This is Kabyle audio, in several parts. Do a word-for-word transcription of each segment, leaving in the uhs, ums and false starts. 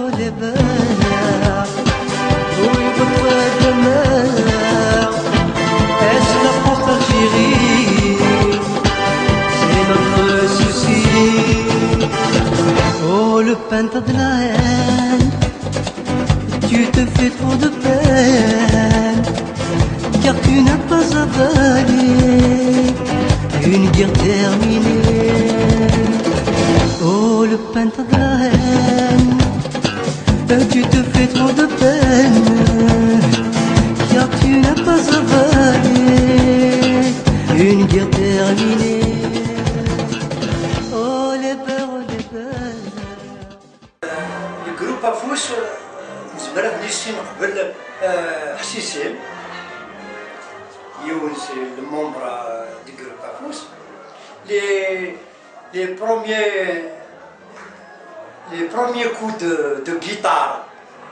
Au départ, oui, votre demain, est la France d'Algérie, c'est notre souci. Oh, le peintre de la haine, tu te fais trop de peine, car tu n'as pas avalé une guerre terminée. Oh, le peintre de la haine, tu te fais trop de peine, car tu n'as pas avalé une guerre terminée. Oh, les peurs, oh, les peurs. Le groupe Afus, euh, nezmer ad nissin qbel, euh, Ḥsisin, yiwen c'est le membre, euh, du groupe Afus. Les, les premiers, les premiers coups de, de guitare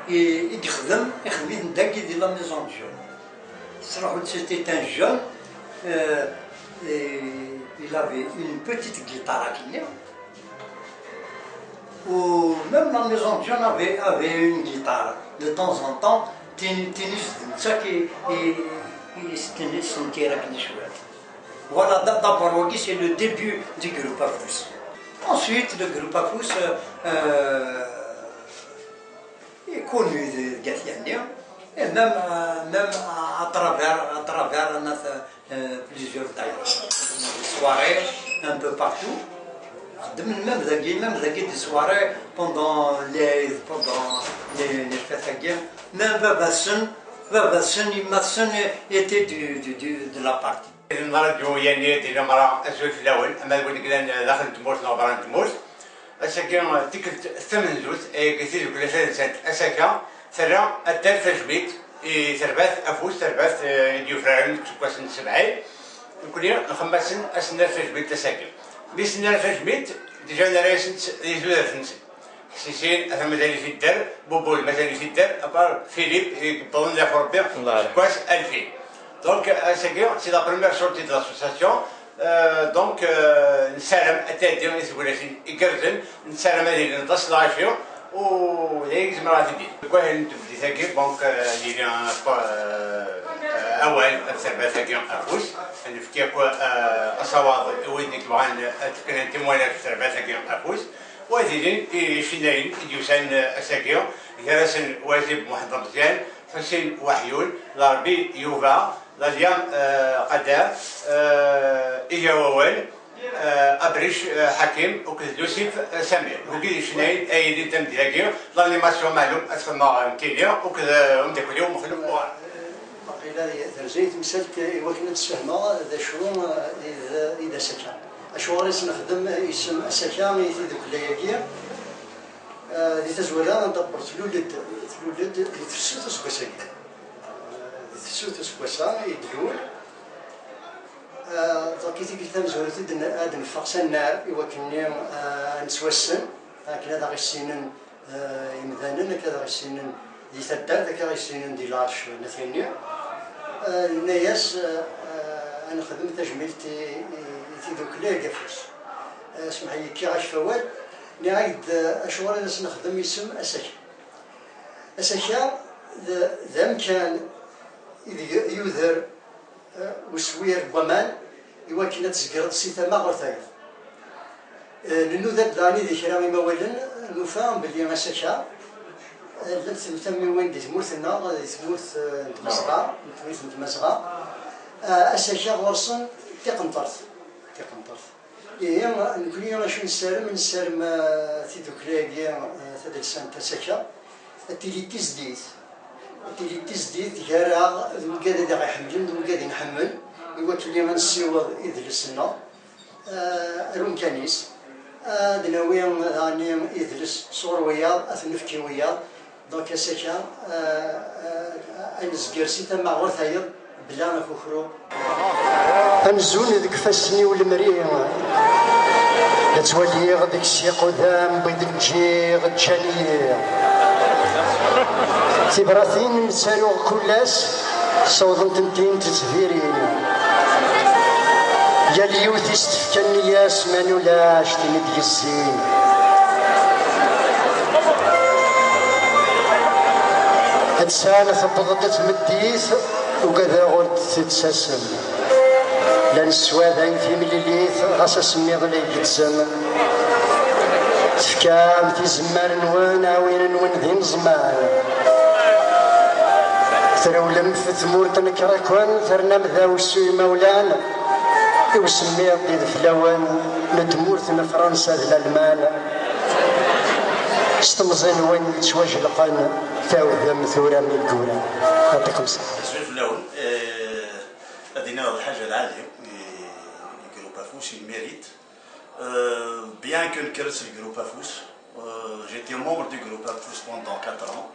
i, i yexdem, ixdem-iten dagi di la Maison de Jeunes. Sraḥut, c'était un jeune, euh, et il avait une petite guitare à Guinée. Ou même la Maison de Jeunes avait, avait une guitare. De temps en temps, tin, tin is d netta qui, i, i s-, tin is sentir akken cwiṭ. Voilà, d-, d'abord, wagi, c'est le début du groupe Afus. Ensuite, le groupe Afus, euh, euh, est connu de Gatineau, et même, euh, même à, à travers, à travers notre, euh, plusieurs daïras, des soirées un peu partout. Même, même des soirées pendant les, pendant les, les fêtes, même baba-tsen, baba-tsen, yemma-tsen était du, du, du, de la partie. N Radio Yanni di Lemra, azul fell-awen, ama d wid yellan daxel n tmurt neɣ berra n tmurt. Ass-agi, tikkelt tamenzut, ayagi tidukla tadelsant Asaka, terra addal tajmilt i terbaɛt Afus, terbaɛt, eh, i d-yufraren deg useggas n sebɛin. Nekkni nxemmem-asen asennar tajmilt ass-agi. Mi s-nerra tajmilt, déjà nerra-asent di tudert-nsen. Ḥsisin, atan mazal-it idder, Bubul mazal-it idder, à part Philippe, i yewwḍen leɛfu Rebbi, Allah yarḥem. Seg wass alfin. Donc, ass-agi, c'est la première sortie de l'association. Euh, donc, euh, nessaram ad tɛeddi i tegnatin igerrzen, nessaram ad ilin aṭas n lɣaci, u d ayen i zemreɣ ad t-id-iniɣ. Deg wahil n tebdit-agi, donc, euh, ad yili, euh, awal ɣef terbaɛt-agi Afus, ad nefk akk, euh, asawaḍ i wid i yebɣan ad fken timwal ɣef terbaɛt-agi Afus. Wa d ilin icennayen i d-yusan, eh, ass-agi, gar-asen Wazib Muḥend Meẓyan, Ḥusin Waḥyun, Larbi Yuba, Lalya, eh, Qadar, eh, Iga Wawal, eh, Abric, eh, Ḥakim, akked Lusif, eh, Samir. Wigi d icennayen ay ilin tameddit-agi, l'animation meɛlum ad t-xedmeɣ nekkini, akked, eh, umeddakel-iw Mexluf Muɣar. Waqila terza-yi temsalt i wakken ad tessehmeɣ d acu, eh, i d, i d asaka. Acuɣer i s-nexdem isem asaka i tidukla-agi? Eh, di tazwara, d'abord, tlul-d, tlul-d di tefsut useggas-agi. Eh, di tefsut useggas-a i d-tlul. Eh, donc, i tikkelt tamezwarut ad n-, ad neffeɣ s annar i wakken-nni, eh, ad nettwassen, akken ad aɣ-issinen eh, imdanen, akka ad ɣ-issinen di taddart, akka ad ɣ-issinen di lɛerc n At Yanni. Eh, nenna-yas, eh, eh, ad nexdem tajmilt i, i, i tidukla deg Afus. Eh, semmeḥ-iyi, kkiɣ-ak f awal. Nniɣ-ak-d, eh, acuɣer i as-nexdem isem Asaka. Asaka d, d amkan ideg yuder eh, uswir n waman, i wakken ad tezgreḍ si tama ɣer tayeḍ. Eh, nennuda-d daɣen di kra imawalen, nufa belli asaka, eh, llant temiwin di tmurt-nneɣ, di tmurt, eh, n Tmazɣa, n tmurt n Tmazɣa. Eh, asaka ɣur-sen d tiqenṭert, tiqenṭert. Ihi, nekkni acu nessaram? Nessaram, eh, tidukla-agi, eh, tadelsant Asaka, ad tili d tizdit. Ad tili d tizdit gar-aɣ d wigad ad aɣ-iḥemmlen d wigad i nḥemmel, i wakken ad nessiweḍ idles-nneɣ, eh, ar umkan-is. Ad nawi daɣen idles sɣur wiyaḍ, ad t-nefk i wiyaḍ. Donc, asaka, euh, euh, ad nezger si tama ɣer tayeḍ, bla akukru. Amzun deg ifassen-iw lemri, la ttwaliɣ deg-s iqudam wid n ǧǧiɣ, ǧǧan-iyi. Tibratin nettaruɣ kul ass, ssawḍent-tent-in tettbirin. Yal yiwet i s-tefka nniya-s, ma nulac tin i d-yezzin. Nsan tewweḍ-d tmeddit, ugadeɣ ur d-tettasem. La nesswadayen timlilit, ɣas asemmiḍ la igezzem. Tefkam tizemmar-nwen, aɛwin-nwen d ineẓman. Trewlem f tmurt n Krakun, ternam dawsu imawlan. I usemmiḍ d ideflawen n tmurt n Fransa d Lalman. S temẓi-nwen yettwajleqen, tawdem tura mi yeggura. Yeɛṭikum ṣṣeḥḥa. Azul fell-awen. Eh, ad iniɣ d lḥaǧa lɛali i, i groupe Afus, il mérite. Euh, bien que nekk d le groupe Afus, euh, j'étais membre du groupe Afus pendant quatre ans,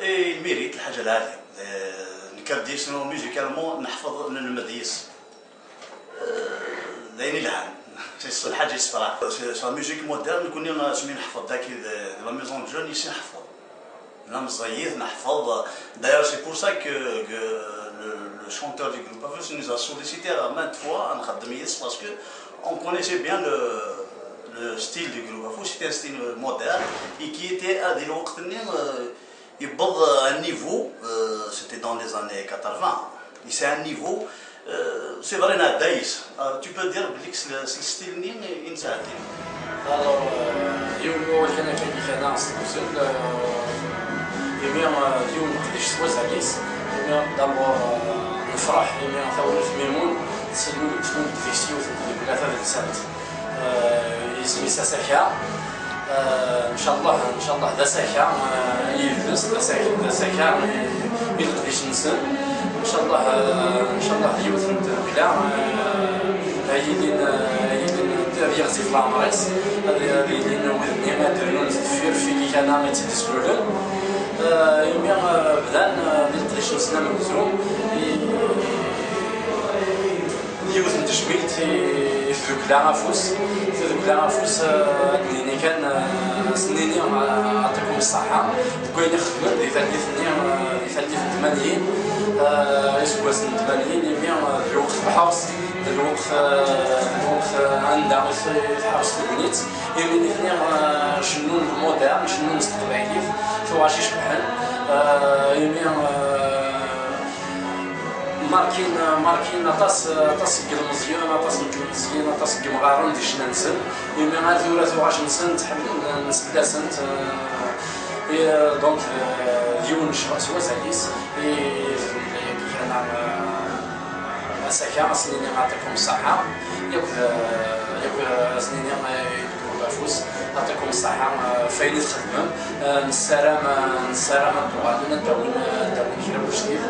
et il mérite lḥaǧa lɛali. Euh, nekk d yes-, musicalement neḥfeḍ, nelmed yes. Euh, d ayen ilhan. C'est lḥaǧa yessefraḥen. C'est, c'est la musique moderne, nekkni asmi neḥfeḍ daki de, de la maison de jeunes, ici neḥfeḍ. La meẓẓiyit neḥfeḍ. D'ailleurs, c'est pour ça que, que le, le chanteur du groupe Afus nous a sollicité à maintes fois à nxeddem yis, parce que on connaissait bien le, le style du groupe Afus, c'était un style moderne et qui était à, di lweqt-nni, euh, yewweḍ à un niveau, euh, c'était dans les années quatre-vingts, et c'est un niveau, euh, c'est vrai, nɛedda yis. Euh, tu peux dire belli s, s style-nni i nettɛeddi. Alors, euh, yiwen n wawal kan akka i kana s tewzel, euh, imi, euh, yiwen n uqeddic s wazal-is, imi d'abord, euh, nefreḥ imi Tawrirt Mimun tessended deg-s yiwet n tdukla tadelsant, euh, isem-is Asaka. Euh, ncallah, ncallah d Asaka, euh, i yidles, d Asaka, d Asaka i, i leqdic-nsen. Ncallah, euh, ncallah d yiwet n tdukla, euh, ay yilin, euh, ay yilin ad yiɣzif leɛmer-is, ad, ad yilin wid-nni ad d-rnun deffir f wigi kana i tt-id-islulen. Euh, imi, euh, bdan, euh, di leqdic-nsen amenzu, i, yiwet n tejmilt i, i tdukla Afus. Tdukla Afus, eh, ad d-nini kan, eh, ad s-nini, eh, yeɛṭikum ṣṣeḥḥa deg wayen i xedmen di tallit-nni, eh, di tallit n tmanyin, eh, iseggasen n tmanyin, imi, eh, d lweqt n lḥers, d lweqt, eh, d lweqt, eh, anda i t-, i tḥers tegnit. Imi nitni, eh, cennun moderne, cennun s teqbaylit, tuɣac icebḥen, eh, imi, eh, Markin, markin aṭas, aṭas n yilmeẓyen, aṭas n tlemẓyin, aṭas n yimɣaren di ccna-nsen. Imi ar tura tuɣac-nsent ḥemmlen, nsell-asent, eh, donc, eh, d yiwen n ccɣel s wazal-is, i, i, i, Asaka, ad s-nini yeɛṭikum ṣṣeḥḥa, yakk d, yakk, ad s-nini, eh, i ddukla Afus, yeɛṭikum ṣṣeḥḥa, eh, f wayen i txedmem. Eh, nessaram, eh, nessaram ad d-uɣalen, ad d-awin, eh, ad d-awin kra n ujdid.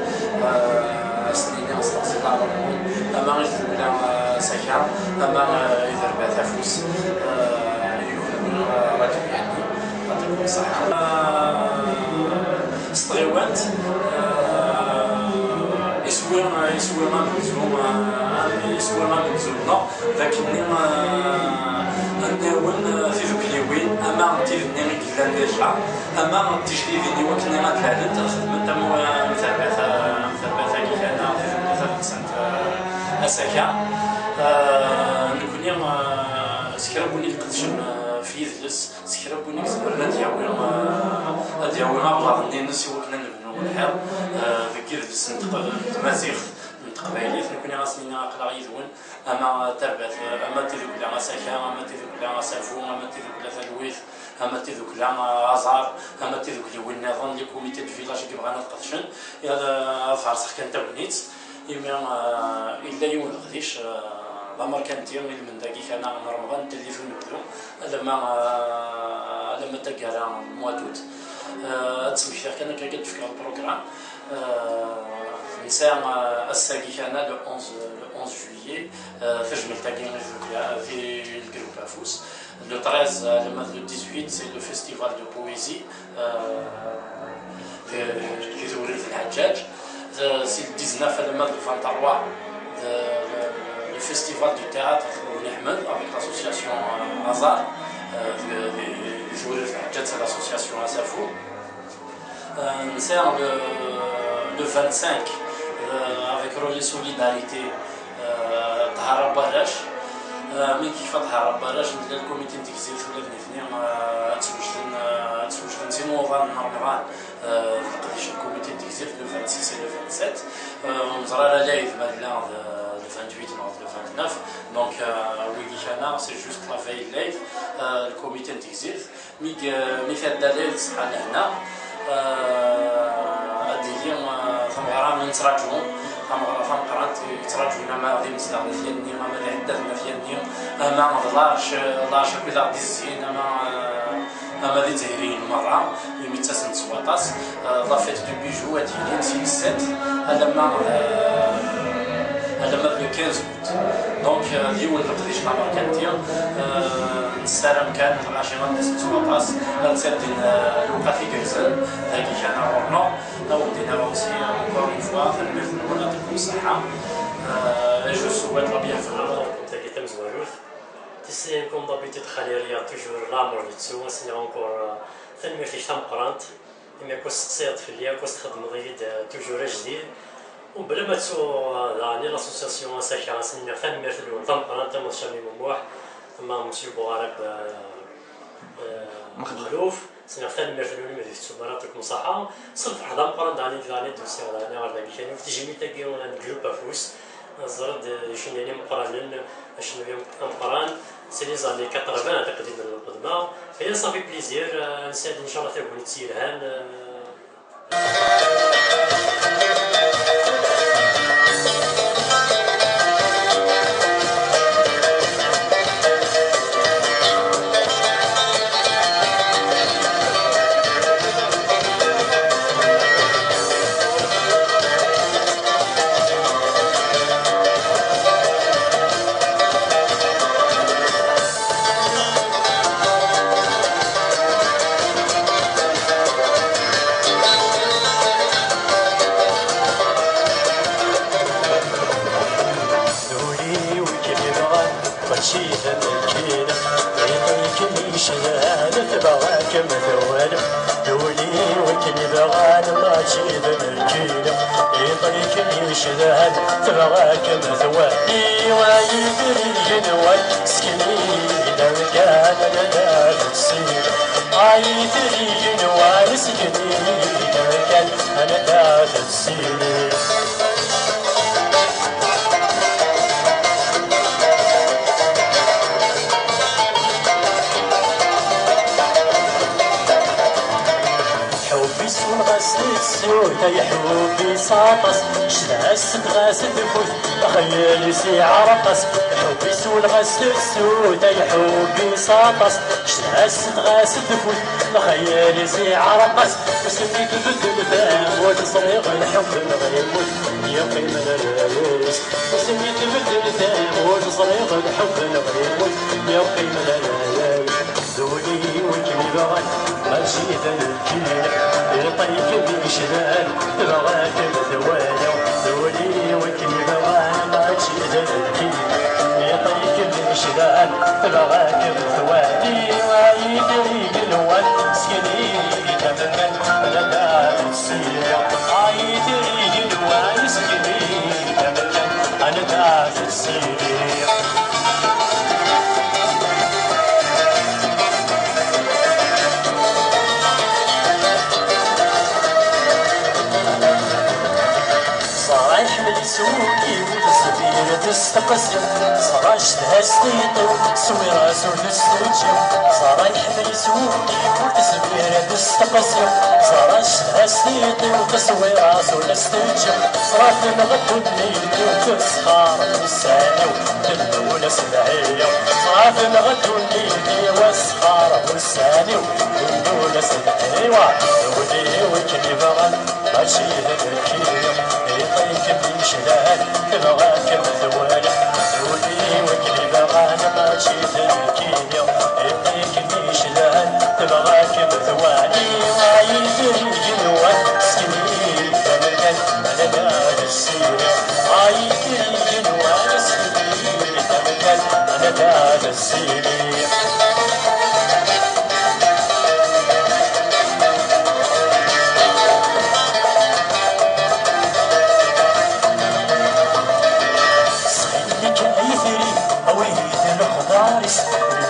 Eh, ad s-nini asteqsi n leɛmer-nwen, ama i tdukla, eh, Asaka, ama, eh, i terbaɛt Afus, eh, i kunwi, eh, rajel yeɛni. Yeɛṭikum ṣṣeḥḥa. Eh, s tɣiwant, eh, iswi, iswi amenzu, eh, iswi amenzu-nneɣ d akken, eh, ad nawen, eh, tidukliwin, ama n tid-nni i yellan déjà, ama n tijdidin i wakken ad d-alent, ad xedment am, am terbaɛt, am terbaɛt-agi kan, tidukla tadelsant, eh, Asaka. Eh, nekni, eh, s kra n win iqedcen, eh, f yidles, s kra n win i izemren ad yawi, eh, ad yawi ablaḍ-nni-ines i wakken ad nebnu lḥiḍ, eh, deg yidles n teq-, n tmaziɣt, n teqbaylit. Nekni ad s-nini aql-aɣ yid-wen, ama tarbaɛt, ama tidukla Asaka, ama tidukla Asafu, ama tidukla Talwit, ama tidukla, eh, Aẓar, ama tidukliwin nniḍen, les comités de village i yebɣan ad qedcen, ad, ad farseɣ kan tagnit. Imi, eh, yella yiwen n leqdic, eh, d amerkanti, i lmend-agi kan n Remḍan, n tallit unebdu, alamma, eh, alamma taggara n mois d'août. Eh, ad d-smektiɣ kan akka, ad d-fkeɣ lprogram. Eh, nesɛa, eh, ass-agi kan, le onze, le onze juillet, eh, tajmilt-agi i tdukla, i lgrup Afus. Le treize alamma d le dix-huit, c'est le festival de poésie, euh, de, de Tewrirt Lḥeǧǧaǧ. Euh, c'est le dix-neuf alamma d le vingt-trois, de, le, le festival du théâtre de Bni Ḥmed avec l'association, euh, Azar, euh, de, de, de Tewrirt Lḥeǧǧaǧ, c'est l'association Asafu. Euh, nsiɣ le, le vingt-cinq, euh, avec Relais Solidarité, euh, Ṭhara n warrac. Euh, mi yekfa Ṭhara n warrac, nella lkumiti n Tegzirt ula d nitni, euh, ad swejden, euh, ad swejden sin wuḍan. N Remḍan, euh, leqdic n lkumiti n Tegzirt, le vingt-six et le vingt-sept. Euh, ur neẓri ara live ma nella d, d vingt-huit neɣ d le vingt-neuf. Donc, euh, wigi kana, c'est juste la veille live, euh, lkumiti n Tegzirt. Mi, mi tɛedda live, ṣṣeḥḥa lehna. Euh, ad d-tili, euh, tameɣra i nettraǧu, tameɣra tameqqrant i yettraǧun ama d imezdaɣ n At Yanni, ama d iḥeddaden n At Yanni, ama d large, large akk i d aɣ-d-izzin, ama, euh, ama d izzayriyen merra, imi ttasen-d s waṭas. Euh, la fête du bijou ad d-yilin si le sept alamma, euh, alamma d le quinze août. Donc, euh, d yiwen n leqdic d amerkanti. Euh, nessaram kan lɣaci ad d-asen s waṭas, ad ttadin, euh, lewqat igerrzen, dagi kan ɣur-neɣ. Ad wen-d-iniɣ aussi, euh, encore une fois, tanemmirt-nwen, yeɛṭikum ṣṣeḥḥa. Euh, et je souhaite la bienvenue. Tagi tamezwarut. Tissin, comme d'habitude, Xali Riyad, toujours leɛmer yettu, ad s-iniɣ encore, euh, tanemmirt-ik tameqqrant, imi akk tettseqsiḍ fell-i, akk txeddmeḍ-iyi-d, euh, toujours ajdid. U bla ma ttuɣ, euh, daɣen i l'association Asaka, ad s-iniɣ tanemmirt-nwen tameqqrant, ama d Camim U Muḥ, ama Monsieur Buɣarab, euh, euh, Mexluf. Mexluf. Sneɣ tanemmirt-nwen imi d-tettum ara, yeɛṭikum ṣṣeḥḥa. S lferḥ d ameqqran daɣen i d-, daɣen i d-usiɣ daɣen ɣer dagi kan, ɣef tejmilt-agi n Groupe Afus. Ẓer-d icennayen imeqqranen, acennu ameqqran, c'est les années quatre-vingts, ad iqdim lqedma. Aya ça fait plaisir, euh, nessaram inchallah tagnit yelhan, euh, D ul-iw i kem-yebɣan, mačči d nekkini. Iṭij-ikem yecedhan, tebɣa-kem twala. D ul-iw i kem-yebɣan, mačči d nekkini. Iṭij-ikem yecedhan, tebɣa-kem twala. Ay itri igenwan, sken-iyi-d amkan ad d-tessineḍ. Ay itri igenwan, sken-iyi-d amkan ad d-tessineḍ. Ḥubbi-s ur ɣas tessut, ay ḥubbi-s aṭas. Cedha-s ɣas tfut, lxeyyel-is iɛreq-as. Ḥubbi-s ur ɣas tessut, ay ḥubbi-s aṭas. Cedha-s ɣas tfut, lxeyyel-is iɛreq-as. Asmi tbeddel tamurt, ẓriɣ lḥeb neɣ yemmut, yeqqim rray-is. Asmi tbeddel tamurt, ẓriɣ lḥeb neɣ yemmut, yeqqim rray-is. D ul-iw i kem-yebɣan, mačči d nekkini. Iṭij-ikem yecedhan, tebɣa-kem twala. D ul-iw i kem-yebɣan, mačči d nekkini. Iṭij-ikem yecedhan, tebɣa-kem twala. Ay itri igenwan, sken-iyi-d amkan ad d-tessineḍ. Ay itri igenwan, sken-iyi-d amkan ad d-tessineḍ. Ẓra iḥemmel isewwel-iw, tezbir ad testeqsi. Ẓra cedha-s tiṭ-iw, swiɣ-as ur testeǧi. Ẓra iḥemmel isewwel-iw, tezbir ad testeqsi. Ẓra cedha-s tiṭ-iw, swiɣ-as ur testeǧi. Ẓra tenɣed ddunit-iw, tesxer ussan-iw. Tendul-as lɛili, ɣef nɣed ddunit-iw, asxar ussan-iw, tendul-as lɛili. D ul-iw i kem-yebɣan, mačči d nekkini. Iṭij-ikem yecedhan, tebɣa-kem twala. D ul-iw i kem-yebɣan, mačči d nekkini. Iṭij-ikem yecedhan, tebɣa-kem twala. Ay itri igenwan, sken-iyi-d amkan ad d-ssineɣ. Ay itri igenwan, sken-iyi-d amkan ad d-ssineɣ. Ttxil-k ay itri, awi-d lexbar-is,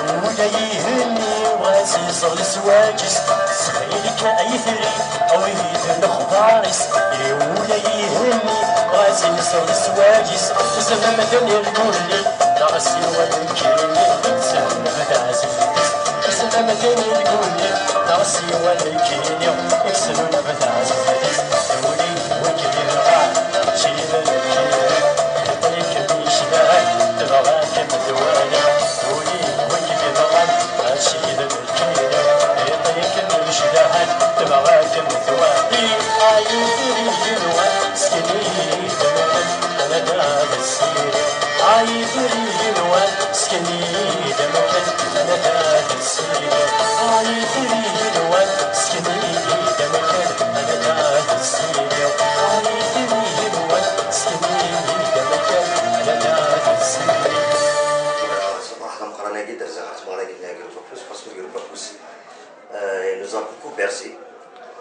lmulay ihenni, ɣas iẓẓel zzwaǧ-is. Ttxil-k Ay tili, awid n lexbar-is, iwula yihenni, ɣas inser leswaj-is, zmam d anerguli, neɣ siwa lkini, sehlen ɣef teɛzit-is, zmam d anerguli, neɣ siwa lkini, sehlen ɣef teɛzit-is, tewli wigi yenɣan, cid lkini, iṭlik mi yecdahan, tebɣa-kem twali, tewli wigi yenɣan, cid lkini, iṭlik mi yecdahan, tebɣa-kem twali, ay tili yenwan, sken-iyi-d amkan, ad as-iniɣ, ay tili yenwan, sken-iyi-d amkan, ad as-iniɣ, ay tili yenwan, sken-iyi-d amkan, ad as-iniɣ, ay tili yenwan, sken-iyi-d amkan, ad as-iniɣ. Ṣṣbeḥ d ameqqran-agi, derzeɣ ɣer tmeɣra-agi n Agrupa Fus, parce que Agrupa Fus, euh, il nous a beaucoup bercé.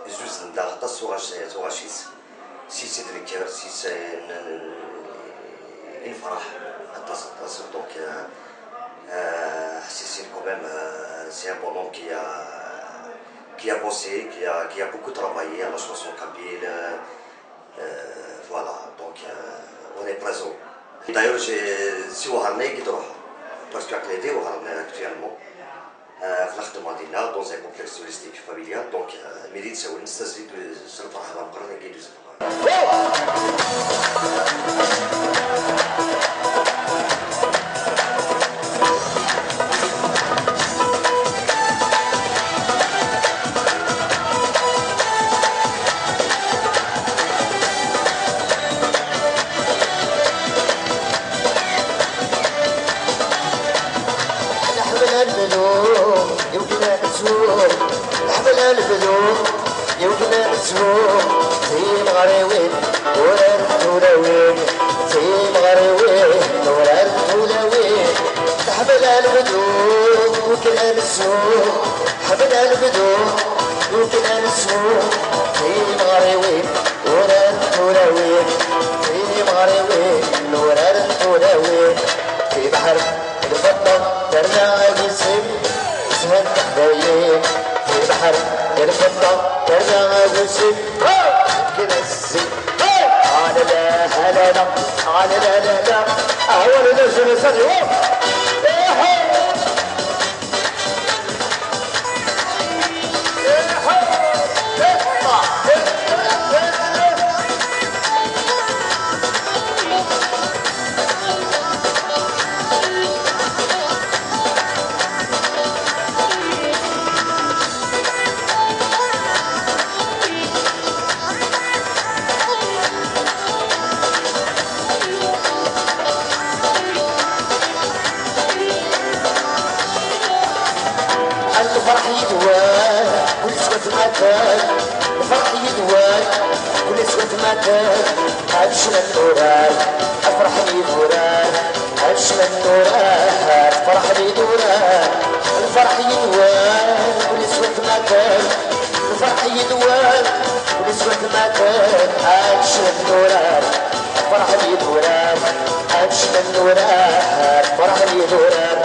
Zuzen-d aṭas tuɣac-, tuɣac-is. Si c'est de cœur, si c'est n-, n-, nefreḥ aṭas, aṭas. Donc, euh, euh, c'est, c'est quand même, euh, c'est un bonhomme qui a, qui a bossé, qui a, qui a beaucoup travaillé à la chanson kabyle. Euh, euh, voilà, donc, euh, on est présent. D'ailleurs, j'ai, si Waharne qui dort, parce que avec les deux Waharne actuellement, euh, dans un complexe touristique familial, donc, euh, mérite ça, on s'agit de se faire un qui nous Nḥemmel ad nebdu, iwekna nettru. Nḥemmel ad nebdu, iwekna nettru. Timeɣriwin, urarent tulawin. Timeɣriwin, urarent tulawin. Nḥemmel ad nebdu, iwekna nettru. Nḥemmel ad nebdu, iwekna nettru. Timeɣriwin, urarent tulawin. Timeɣriwin, urarent tulawin. Tibeḥr Lfeṭṭa terna agusib, zhan teḥdayin. Di lbeḥr lfeṭṭa terna agusib. Kna zzin. Ala la, ala la, ala la, la, la. Awal d azul iṣali. Ad nefreḥ yid-wen, kul s watmaten. Nefreḥ yid-wen, kul s watmaten. Ad necna nurar, ad ferḥen yidurar. Ad necna nurar, ad ferḥen yidurar. Nefreḥ yid-wen, kul s watmaten. Nefreḥ yid-wen, kul s watmaten. Ad necna nurar, ad ferḥen yidurar. Ad necna nurar, ad ferḥen yidurar.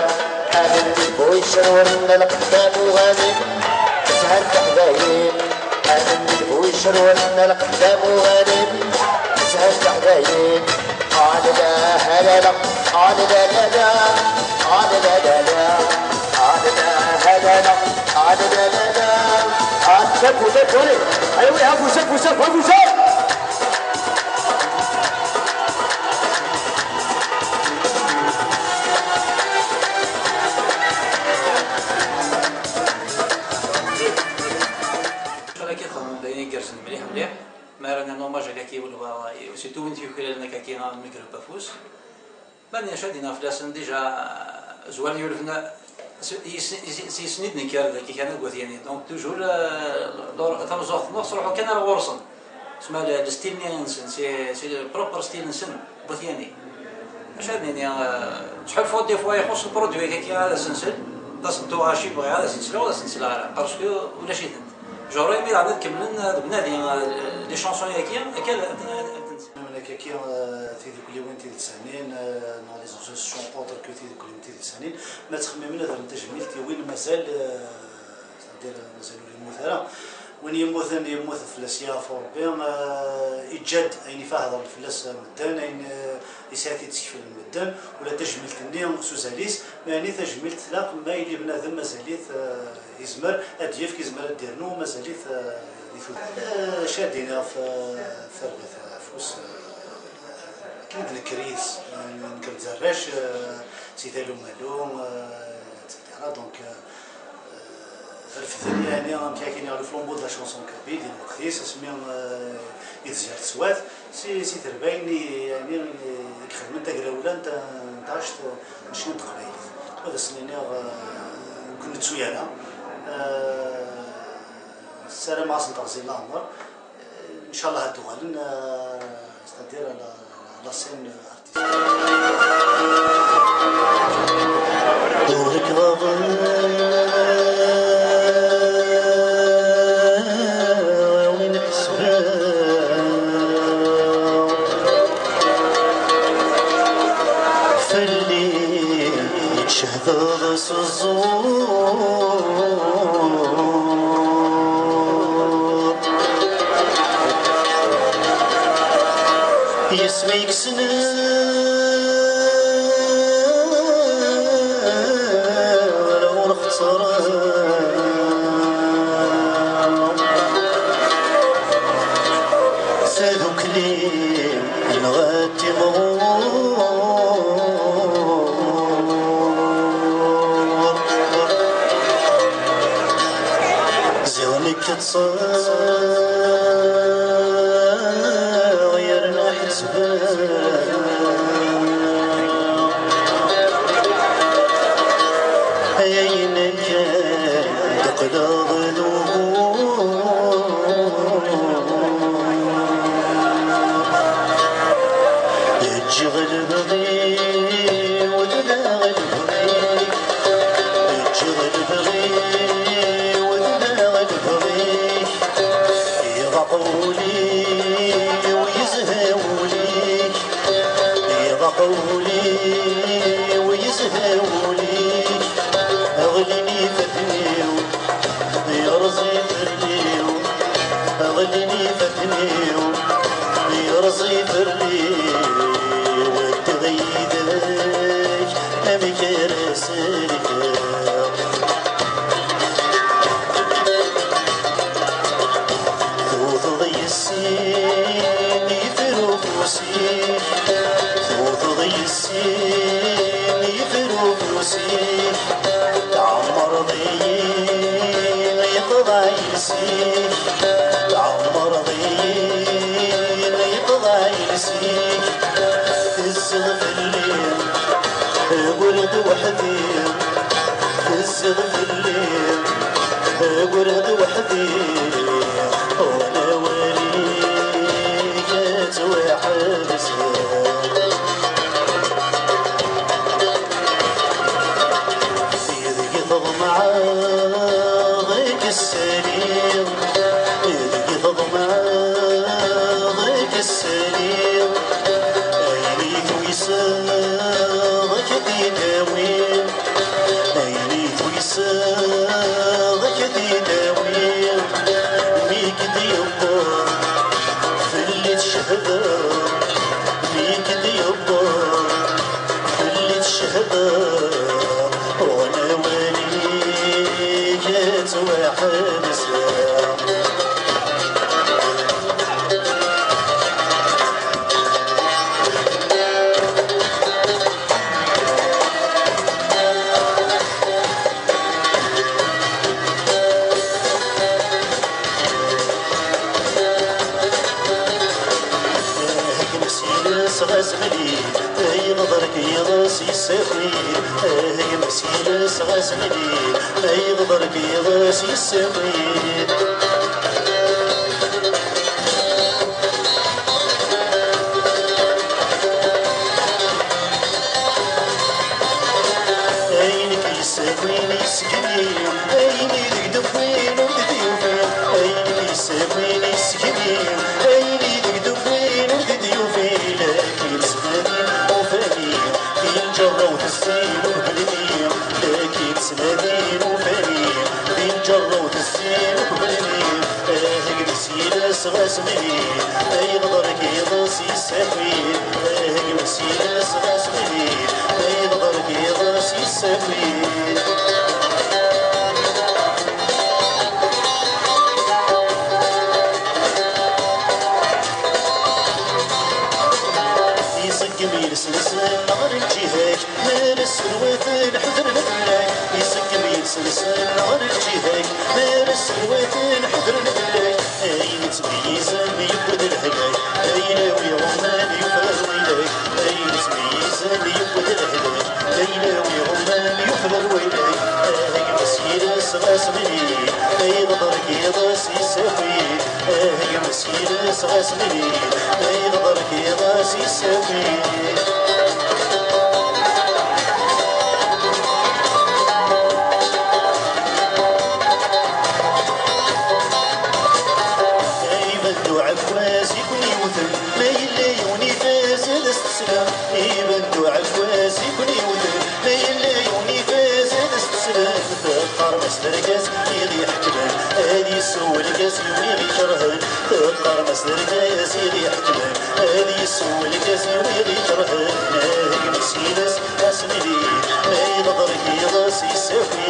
Amen di bu icruren lqeddam uɣanim, zhan teḥdayin. Amen di bu icruren lqeddam uɣanim, zhan teḥdayin. Ala la, ala la, ala la, la, la. Ala la, ala la, ala la, la, la, la. Ala, safu, safu, allez. Allez, oui, safu, safu, safu, safu, safu. Ala ki txedmem d ayen igerrzen mliḥ, mliḥ. Mi ara nernu hommage ala ki, surtout win t-yuklalen akka ki, am groupe afus. Ma nniɣ ad iniɣ fell-asen, déjà, zwaren yulfen, s, s, s, s yisni d-nekker dagi kan deg At Yanni. Donc, toujours, euh, lor-, tameẓẓuɣt-nneɣ, ttruḥu kan ar ɣur-sen. Tesma le, le style-nni-nsen, c'est, c'est le propre style-nsen, n At Yanni. Acu ad nini, euh, ttḥulfuɣ des fois ixuṣṣ lproduit-agi ad as-nsel, d asentuɣ aci bɣiɣ ad as-nsleɣ, ad as-nsleɣ ara, parce que ulac-itent. Genre, imi daɣen ad kemmlen, euh, deg unadi, euh, les chansons-agi, akka ad, ad, ad, ad, Nekk akka, euh, tidukliwin tidet sehnin, euh, neɣ les associations autres que tidukliwin tidet sehnin, ma ttxemmimen ad rren tajmilt i win mazal, euh, c'est-à-dire mazal ur yemmut ara. Win yemmuten, yemmut fell-as yeɛfu Rebbi, eh, iǧǧa-d ayen ifehḍen fell-as medden, ayen, eh, yesɛa-t-id-sekflen medden, ula tajmilt-nni s uzal-is, meɛni tajmilt tlaq ma yili bnadem mazal-it, eh, yezmer ad d-yefk, yezmer ad d-yernu, mazal-it, eh, di tudert. Eh, acu ad d-iniɣ ɣef, eh, tarbaɛt afus, eh, akken i d-nekker yid-s, eh, nekker d arrac, eh, si Tala Umalu, eh, et cetera. Donc, eh, refden, yeɛni, amek akken, le flambeau de la chanson kabyle di lweqt-is, asmi, eh, i tezher teswat, si, si terbaɛin, yeɛni, i ixedmen tagrawla n ta-, n taɣect, eh, n ccna n teqbaylit. Ad asen-iniɣ, eh, ur ken-nettu ara. Eh, ssarameɣ-asen teɣzi n leɛmer. Eh, ncallah ad d-uɣalen, eh, c'est-à-dire à la, à la scène artistique. Ur k-ɣaḍen win ḥesbeɣ fell-i tcehdeḍ s ẓẓur. Yesmi ksnen ur xettren tadukli neɣ ad timɣur. Ziɣ nekk ṭṭseɣ yernu ḥettbeɣ ayen kan d-qqleɣ d ugur. Ǧǧiɣ lebɣi-w d daɣ lebɣi-k. Ǧǧiɣ lebɣi-w d daɣ lebɣi-k. Iḍaq wul-iw, yezha wul-ik. Iḍaq wul-iw, yezha wul-ik. Ɣlin ifassen-iw, yerẓ iferri-w. Ɣlin ifassen-iw, yerẓ iferri-w. Ddiɣ yid-k, amek ara selkeɣ? Tewteḍ yes-i, yeffer ufus-ik. Tewteḍ yes-i, yeffer ufus-ik. Tɛemmreḍ-iyi, yeqḍeɛ iles-ik. Tɛemmreḍ-iyi, yeqḍeɛ iles-ik. Tezziḍ fell-i, ggreɣ-d weḥd-i. Tezziḍ fell-i, ggreɣ-d weḥd-i. Ur awal-ik ad ttwaḥebseɣ. Yid-k ḍemɛeɣ ad k-ssaliɣ, yid-k ḍemɛeɣ ad k-ssaliɣ. Ayen i tuyseḍ ad k-t-id-awiɣ, ayen i tuyseḍ ad k-t-id-awiɣ. Mi k-d-yewweḍ fell-i tcehdeḍ, mi k-d-yewweḍ fell-i tcehdeḍ, ur awal-ik ad ttwaḥebseɣ. Hegmes yiles ɣas mlil, ay ɣḍer k yiḍes yessaki. Hegmes yiles ɣas mlil, ay ɣḍer k yiḍes yessaki. Ayen k-yessawin yesgel-iyi, ayen i deg d-wwin ur d-yufi. Ayen k-yessawin yesgel-iyi, ayen i deg d-wwin ur d-yufi. Lakin ttnadin ufan-iyi, di lǧerra u tessin uqblen-iyi. Lakin ttnadin ufan-iyi, di lǧerra u tessin uqblen-iyi. Sɣas mini, ay ɣḍer k-iḍes yessaki, ahegmes-ines sɣas mini, ay ɣḍer k-iḍes yessaki. Iṣeggem iles-nsen ɣer lǧiha-k, mi ara sserwaten ḥedren fell-ak. Iṣeggem iles-nsen ɣer lǧiha-k, mi ara sserwaten ḥedren fell-ak. Ayen ittmeyyizen yewwi-d lehlak, ayla-w iɣummen yufrar waylak. Ayen ittmeyyizen yewwi-d lehlak, ayla-w iɣummen yufrar waylak. Ahegmes-ines ɣas mini, ay ɣḍer k-iḍes yessaki. Ahegmes-ines ɣas mini, ay ɣḍer k-iḍes yessaki. Iban-d uɛekkaz i ken-yewten, ma yella yiwen ifaz ad as-teslam. Iban-d uɛekkaz i ken-yewten, ma yella yiwen ifaz ad as-teslam. Teqqarem-as d argaz i ɣ-iḥekmen, ad yessew lgaz i wi ɣ-ikerhen. Teqqarem-as d argaz i ɣ-iḥekmen, ad yessew lgaz i wi ɣ-ikerhen. Ahegmes-ines ɣas mini, ma yebḍer k-iḍes yessaki.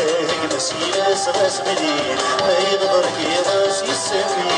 Ahegmes-ines ɣas mini, ma yebḍer k-iḍes yessaki.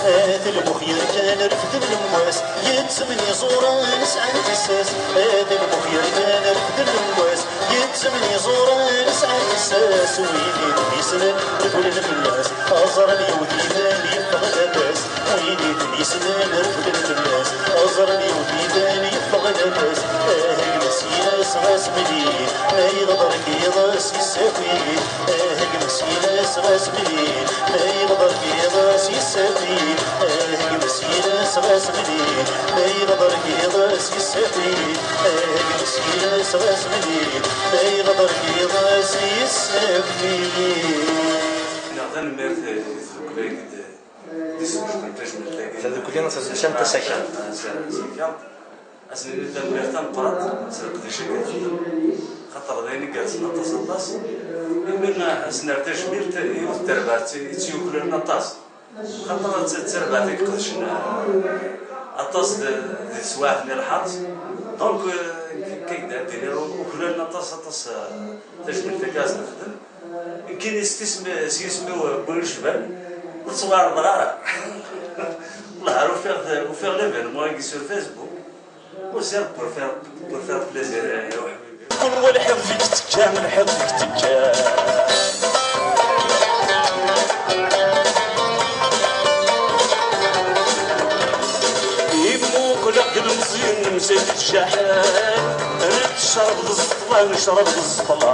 At lmux yerkan refden lemwas, yettemni ẓuran sɛan tissas. At lmux yerkan refden lemwas, yettemni ẓuran sɛan tissas. Win i ten-yessnen rewlen fell-as, aẓran yewt iban yeffeɣ labas. Win i ten-yessnen rewlen fell-as, aẓran yewt iban yeffeɣ labas. Ahegmes-ines ɣas mini, ma yebḍer k-iḍes yessaki. Ahegmes-ines ɣas mini, ma yebḍer k-iḍes yessaki. Ahegmes-ines ɣas mini, ma yebḍer k-iḍes yessaki. Ahegmes-ines ɣas mini, ma yebḍer k-iḍes yessaki. Neɣ tanemmirt i tdukli i d-, d-isbecben tajmilt-agi. Tadukli n Santa Saka. Santa Saka. Ad s-nini tanemmirt tameqqrant s leqdic-agi, xaṭer d ayen igerrzen aṭas, aṭas. Imi ad s-nerr tajmilt i yiwet n terbaɛt i tt-yuklalen aṭas, xaṭer d, d tarbaɛt i iqedcen, eh, aṭas d, di teswiɛt-nni n lḥerz. Donc, eh, kay d-, ad d-iniɣ uklalen aṭas, aṭas, eh, tajmilt-agi ad s-nexdem. Nekkini s tismi, s yisem-iw n Bucban, ur ttwaɛerḍeɣ ara. Wellah ar ufiɣ, ufiɣ l'événement-agi sur Facebook. Usiɣ-d pour faire, pour faire plaisir i uḥbibi. Kul wa lḥiḍ deg tekka, lḥiḍ deg tekka. Imuqel-aɣ-d lemẓi, nemsal d jaḥal. Ccrab d ẓẓṭla, necrab d ẓẓṭla.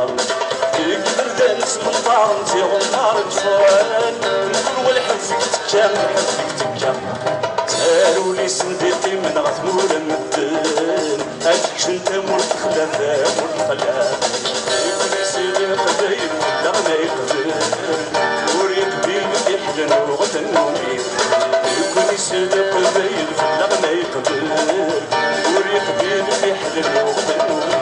Deg iberdan smenṭaren, tiɣemmar ttfuran. Mkul wa lḥiḍ deg tekka, lḥiḍ deg tekka. Taruli-sen d-iqqimen ɣer tmura n medden. Ad ččen tamurt texla, tamurt texla. Nekkni seg Leqbayel, fell-aɣ ma yeqbel. Ur yeqbil fiḥel, nuɣ tannumi. Nekkni seg Leqbayel, fell-aɣ ma yeqbel. Ur yeqbil fiḥel, nuɣ tannumi.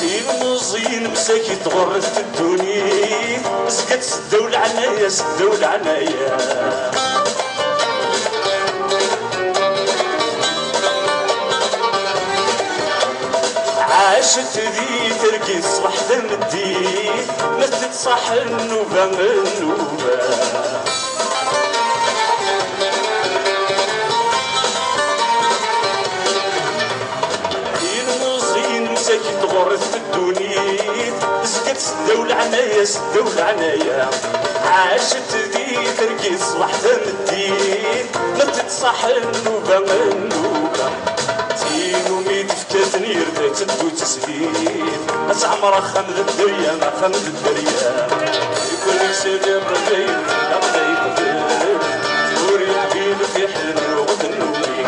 Ilmeẓyen msakit ɣur-s ddunit, zgat seddaw leɛnaya, seddaw leɛnaya. Ɛacet di tergit ṣṣbeḥ tameddit, ma tettṣaḥ nnuba, nnuba. Ilmeẓyen msakit ɣur-s ddunit, zgat seddaw leɛnaya, seddaw leɛnaya. Ɛacet di tergit ṣṣbeḥ tameddit, ma tettṣaḥ nnuba, nnuba. Tin umi d-fkaten ird, ad teddu teslit. Ad teɛmer axxam d dderya, axxam d dderya. Nekkni seg Leqbayel, fell-aɣ ma yeqbel. Ur yeqbil fiḥel, nuɣ tannumi.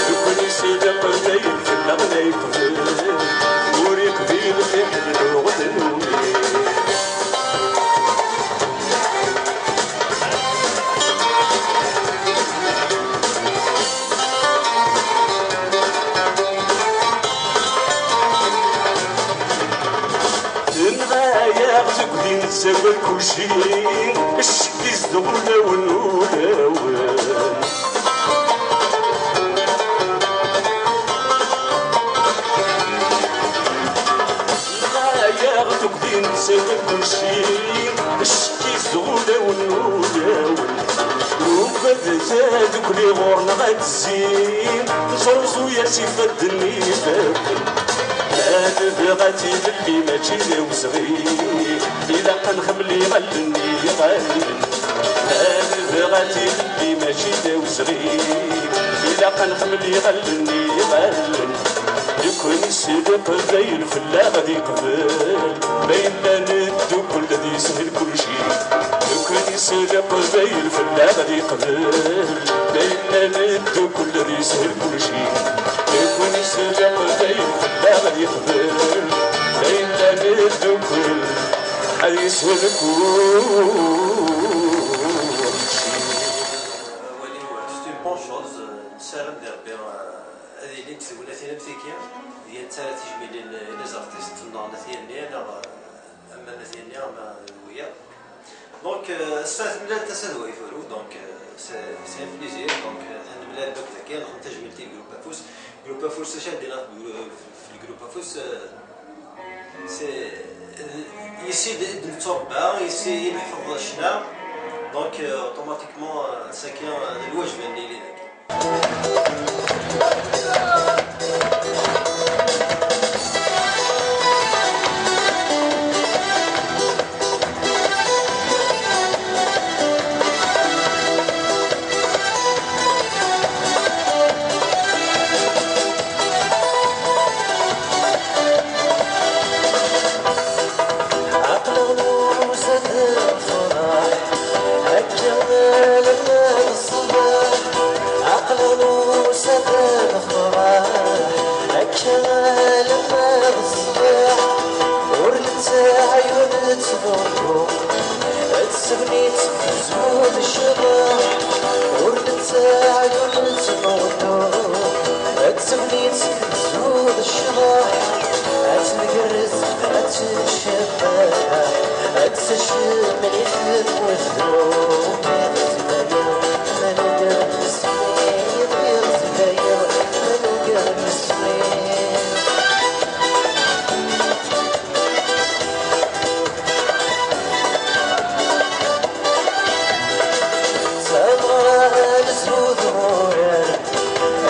Nekkni seg Leqbayel, fell-aɣ ma yeqbel. Aɣ deg din nettaggad kulci, ccek izdeɣ ulawen ulawen. Aɣ deg din nettaggad kulci, ccek izdeɣ ulawen ulawen. Nugad tadukli ɣur-neɣ ad tezzi, nesruẓu-yas ifadden i ifadden. Ma nebɣa tilelli mačči d awezɣi, ilaq ad nxemmel iɣallen i iɣallen. Ma nebɣa tilelli mačči d awezɣi, ilaq ad nxemmel iɣallen i iɣallen. Nekkni s leqbayel fell-aɣ ad iqbel, ma yella neddukkel ad yeshel kulci. Nekkni s leqbayel fell-aɣ ad iqbel, ma yella neddukkel ad yeshel kulci. Nekkni s leqbayel fell-aɣ ad iqbel, ma yella neddukkel ad yeshel kulci. Wali, c'est une bonne chose. Nessaram di Rebbi, euh, ad ilint tegnatin am tigi, d yal tara tijmilin, euh, i les artistes, neɣ n At Yanni, neɣ, euh, ama n At Yanni, ama d wiyaḍ. Donc, euh, ass-a temlal tasa d way turew, donc, euh, c'est, c'est un plaisir. Donc, euh, ad nemlal akk dagi, ad nexdem tajmilt i Groupe Afus. Groupe Afus, acu ad d-iniɣ f Groupe Afus, euh, c'est, euh, yessi d, d netturebba, yessi i neḥfeḍ ccna. Donc, euh, automatiquement, euh, sakya, euh, d lwajeb ad nili dagi. Aql-aɣ nusa-d lefraḥ, akka alamma d ṣṣbeḥ. Aql-aɣ nusa-d lefraḥ, akka alamma d ṣṣbeḥ. Ur nettaɛay ur nettḍurru, d tegnit tezhu d ccḍeḥ. Ur nettaɛay ur nettḍurru, d tegnit tezhu d ccḍeḥ. Ad tt-ngerrez, ad tt-ncebbeḥ, ad tt-tecmel i tmurt. Iɣzif ayeḍ, ma nugar nesmi, iɣzif ayeḍ, ma nugar nesmi. Tameɣra n zhu d wurar,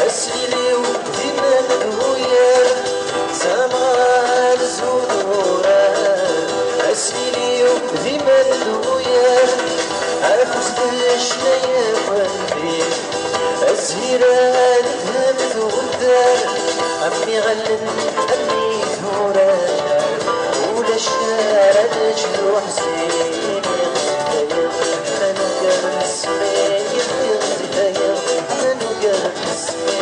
aslil-iw d iman d wuyar. Tameɣra n zhu d wurar, aslil-iw d iman d wuyar. Afus d ccna yakk a nnbi, azhir ad idhem tuɣeddar. Am iɣallen, am idurar, ulac ara nečč d uḥzin. Iɣzif ayeḍ, ma nugar nesmi, iɣzif ayeḍ, ma nugar nesmi.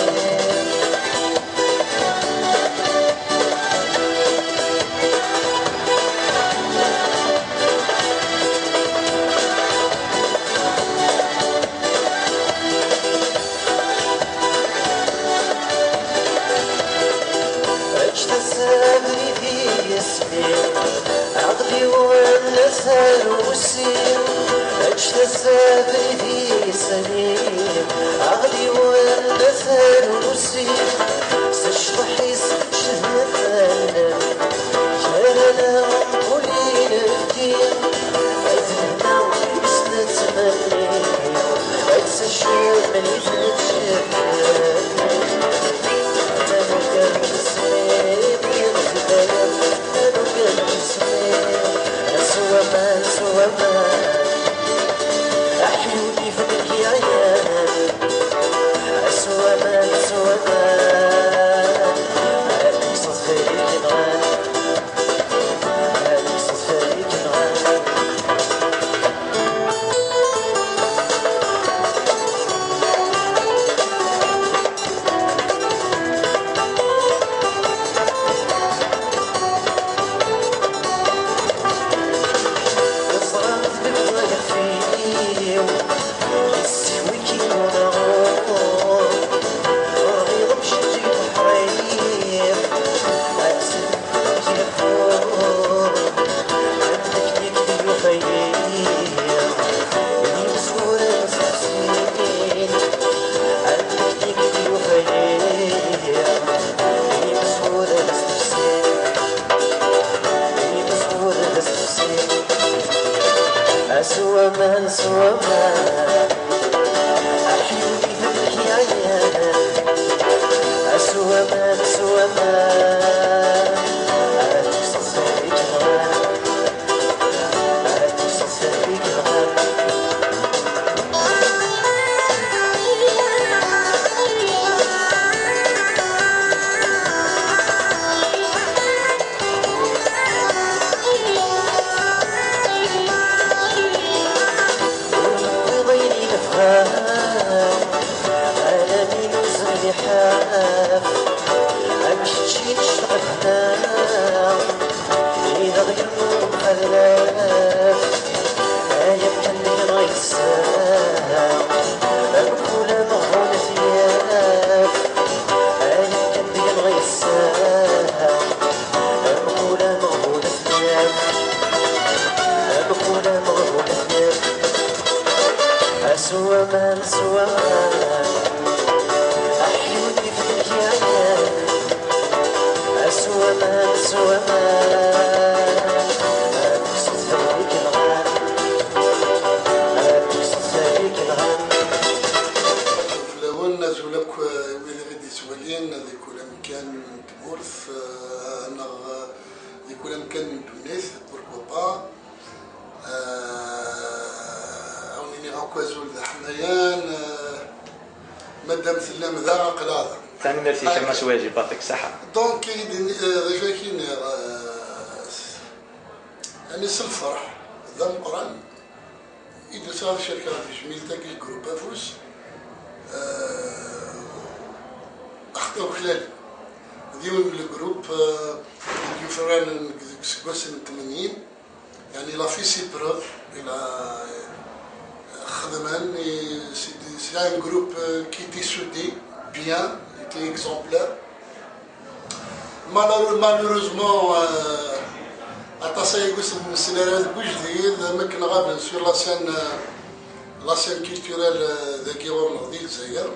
Ečč-as abrid i yisem-iw, aɣliwen azal usin. Ečč-as abrid i yisem-iw, aɣliwen azal usin. S ccḍeḥ-is cedhent allen, gar-aneɣ mkul inebgi. Ay d lehna i s-nettmenni, ay d tacemlit nettcebbi. Ma nugar nesmi, iɣzif ayeḍ, ma nugar nesmi. Aswama, aswama, aḥyuni fdek yayan. Aswama, aswama, S waman, aḥyuni d amek yeɛyan. S waman, s waman, ad tekkseḍ sehd i yenɣan. Ad tekkseḍ sehd i yenɣan. Ur newwiḍ ayen i nebɣa, ala mi nuzen liḥaf. Am kečči nectaq lehna, i d aɣyul n umxallaf. Ay amkan deg-neɣ yessa, amkul ameɣbun ad t-yaf. Ay amkan deg-neɣ yessa, amkul ameɣbun ad t-yaf. Amkul ameɣbun ad t-yaf. A s waman, s waman, aḥyuni d amek yeɛyan. A s waman, s waman, ad tekkseḍ sehd i yenɣan. Ad tekkseḍ sehd i yenɣan. Fell-awen, azul akk, eh, wid i ɣ-d-yettwalin di kul amkan n tmurt, eh, neɣ, eh, di kul amkan n ddunit, pourquoi pas. Eh, ad wen-iniɣ akk azul d aḥmayan, eh, madam tellam da, aql-aɣ da. Tanemmirt-ik a Mass Wajib, yeɛṭik ṣṣeḥḥa. Donc, i d-, eh, d acu akka i d-nniɣ, eh, yani s lferḥ d ameqqran i d-usiɣ ad cerkeɣ tejmilt-agi n Groupe Afus, eh, axaṭer uklalen. D yiwen n le groupe, eh, i d-yufranen deg, deg useggas n tmanyin. Yani, il a fait ses preuves, il a, xedmen, et c'est, c'est un groupe, euh, qui était soudé, bien, était exemplaire. Malheure-, malheureusement, euh, aṭas ay yesmeslan deg ujdid, am akken ɣaben sur la scène, euh, la scène culturelle, euh, dagi ɣur-neɣ di Lezzayer,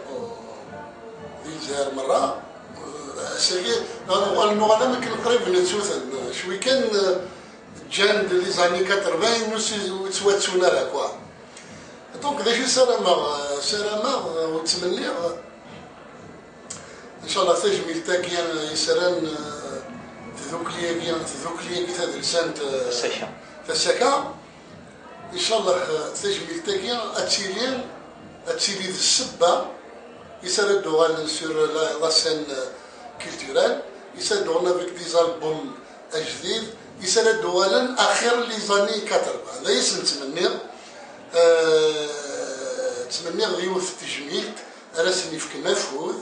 di Lezzayer merra. Euh, ass-agi, nuɣal, nuɣal am akken qrib nettu-ten, cwi kan, euh, ǧǧan-d les années quatre-vingts, ur s-, ur ttwattun ara, quoi. Donc, d acu i ssarameɣ? Ssarameɣ, ur ttmenniɣ, ncallah, tajmilt-agi i s-rran, eh, tdukli-agi, tdukli-agi tadelsant, eh, Tassaka. Tassaka. Ncallah, eh, tajmilt-agi ad tili, ad tili d ssebba i s ara d-uɣalen sur la, la scène, eh, culturelle, i s ara d-uɣalen avec des albums ajdid, i s ara d-uɣalen axir les années quatre-vingts. D aya i s-nettmenni. Eh, ttmenniɣ d yiwet n tejmilt ara sen-yefken afud,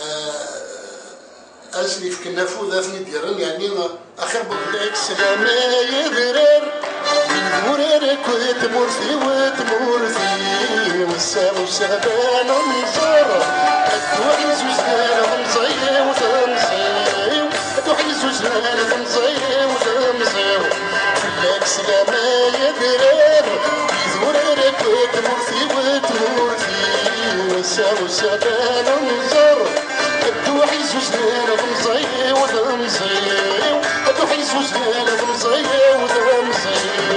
eh, ara sen-yefken afud, ara ten-id-yerren, yeɛni, axir n wudem. Fell-ak sslam ay adrar, d idurar akked tmurt-iw, tmurt-iw, ass-a useɣ d anenẓer, ad tuḥ izuznan temẓi-w, temẓi-w, ad tuḥ izuznan temẓi-w, temẓi-w. Fell-ak sslam ay adrar, d idurar akked tmurt-iw, tmurt-iw, ass-a useɣ d anenẓer, ad tuḥ izuznan temẓi-w, temẓi-w, ad tuḥ izuznan temẓi-w, temẓi-w.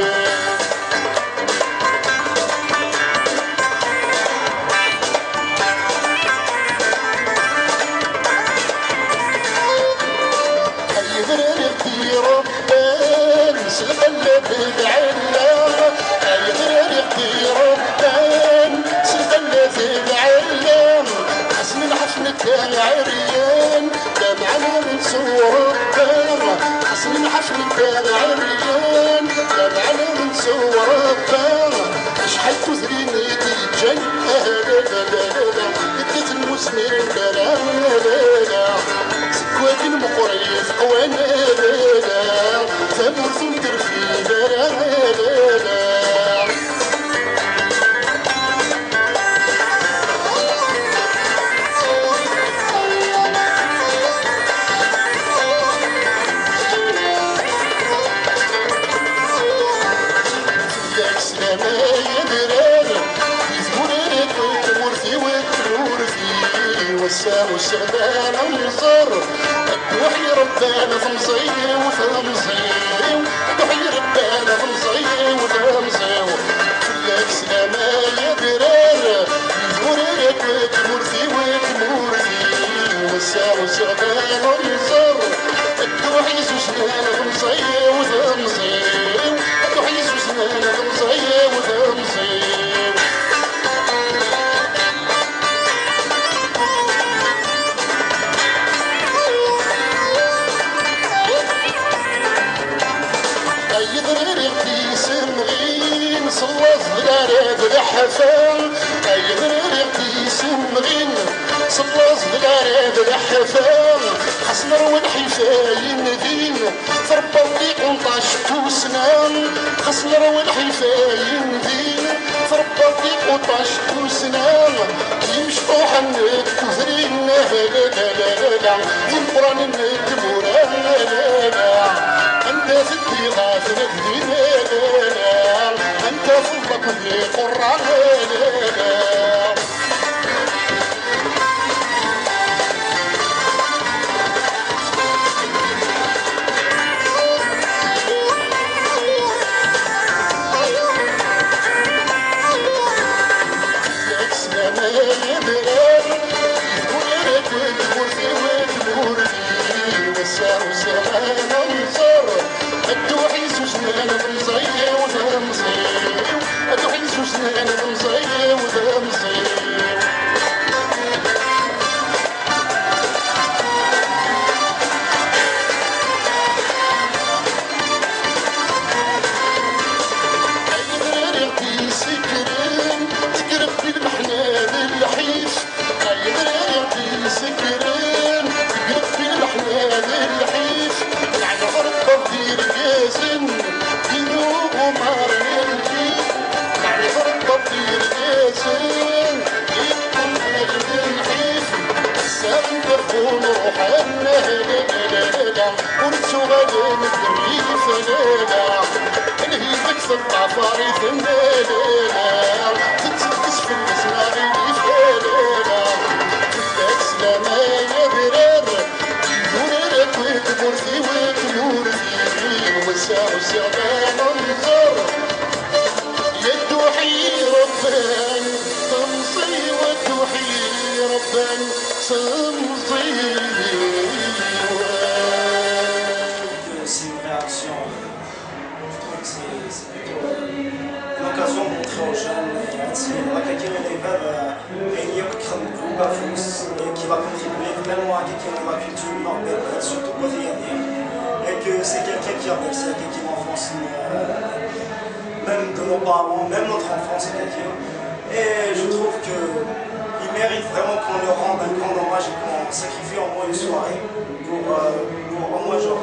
Ay adrar iɣ-d-iṛebban s lqella d lɛella, ay adrar iɣ-d-iṛebban s lqella d lɛella, ḥsen lḥef netta ɛeryan, lameɛna netta uṛebba, ḥsen lḥef netta ɛeryan, lameɛna netta uṛebba. Acḥal n tudrin i d-yeǧǧan, ah, la, la, la, la, la, yekkat lmusmir n tara, la, la, la, seg wakken meqqer yefqwan, la, la, la, tamurt ur terfid ara, la, la, la. Fell-ak sslam ay adrar, di tmurt-iw, tmurt-iw, tmurt-iw, ass-a useɣ d anenẓer, ad tuḥ irebban temẓi-w, temẓi-w, ad tuḥ irebban temẓi-w, temẓi-w. Fell-ak Isusnan d mẓiw d mẓiw, ad uḥ isusnan d mẓiw d mẓiw. Ay idririɣ tisemɣin, s llaẓ d larad d ḥafa. Ay idririɣ tisemɣin, s llaẓ d larad d ḥafa. Xas nerwa lḥif ay indin, trebbaḍ tiqunṭac n tussna. Xas nerwa lḥif ay indin, trebbaḍ tiqunṭac n tussna. Imecṭuḥen n tudrin, la, la, la, la, la, la. D imeqqranen n tmura, la, la, la. Anda teddiḍ ad tnadin, la, la, la. Anda tewweḍ akked iqurra, la, la, la. Fell-ak sslam ay adrar, yedwar akked tmurt-iw, tmurt-iw. Ass-a usiɣ ad nẓer, a dduḥ isusnan d mẓiw d mẓiw, a dduḥ isusnan d mẓiw d mẓiw. Ay idrar iɣ-d-isekren, tegreb di lmeḥna d lḥif. Ay idrar iɣ-d-isekren, tegreb di lmeḥna d lḥif. Nɛen ɣer ṭṭerf d irgazen, inu umar n lkif. Nɛen ɣer ṭṭerf d irgazen, inu umar n lḥif. Sanda ur nruḥ, la, la, la, la, la. Ur ttuɣalen d rrif, la, la. Lhiba-k teṭṭafar-iten, la, la, la. Tettekkes fell-asen aɣilif, la, la, la. Fell-ak sslam ay adrar, idurar akked tmurt-iw, tmurt-iw. Wass-a usiɣ-d ad nẓer, ya dduḥ irebban, temẓi wa dduḥ irebban, temẓi. C'est une réaction, je trouve que c'est c'est plutôt, euh, une occasion de montrer aux jeunes, euh, ad slen, akken i d-ibab, euh, ayen yakk i ixdem Groupe Afus, et qu'il a contribué vraiment à quelqu'un de la culture marocaine, surtout côté indien, et que c'est quelqu'un qui a bercé quelqu'un en France, euh, même de nos parents, même notre enfance, c'est quelqu'un. Et je trouve que il mérite vraiment qu'on leur rende un grand hommage et qu'on sacrifie au moins une soirée pour, euh, pour au moins, genre,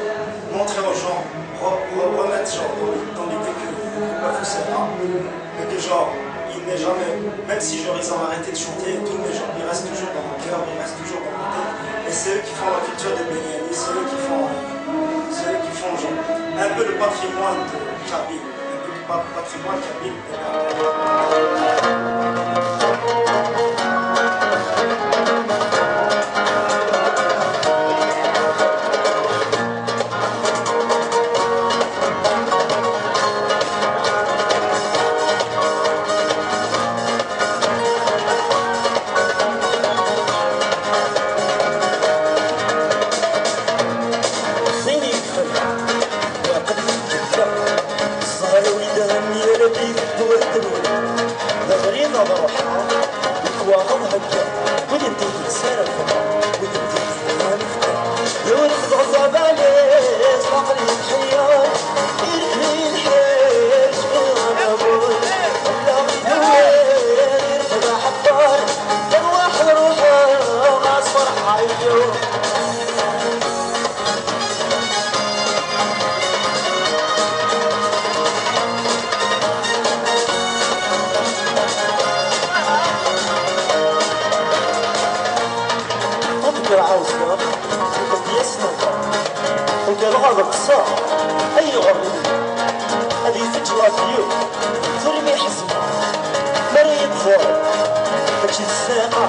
montrer aux gens, re- re- remettre, genre, dans, dans l'idée que le groupe Afus est là, et que, genre, il n'est jamais, même si, genre, ils ont arrêté de chanter et tout, mais, genre, il reste toujours dans mon cœur, il reste toujours dans ma tête. Et c'est eux qui font la culture de Beni Ali, c'est eux qui font, euh, c'est eux qui font, genre, un peu le patrimoine de Kabyle, un peu le pa- patrimoine kabyle. Ẓẓher a wlid a mmi, ala bik ddwa n tmurt. D abrid ad ruḥeɣ, lekwaɣeḍ hegga, wid n tidet ara ffɣeɣ, wid n tidet ara nefka. Yiwen tebɣeḍ abali, aql-i tḥeyyeṛ, irkli lḥiǧ, irɣa amur. Allaɣ idewwer, irfed aḥebbar, arwaḥ ruḥeɣ, ɣas ferḥ ɛeyyu. Ad kker ɛawzeɣ, ad d-yas nehder. Ugadeɣ ad ṭṭseɣ, ay iɣerruden. Ad yi-teǧǧ la vie, tura mi ḥezneɣ. Mi ara yi-tẓur, mačči d ssɛiqa,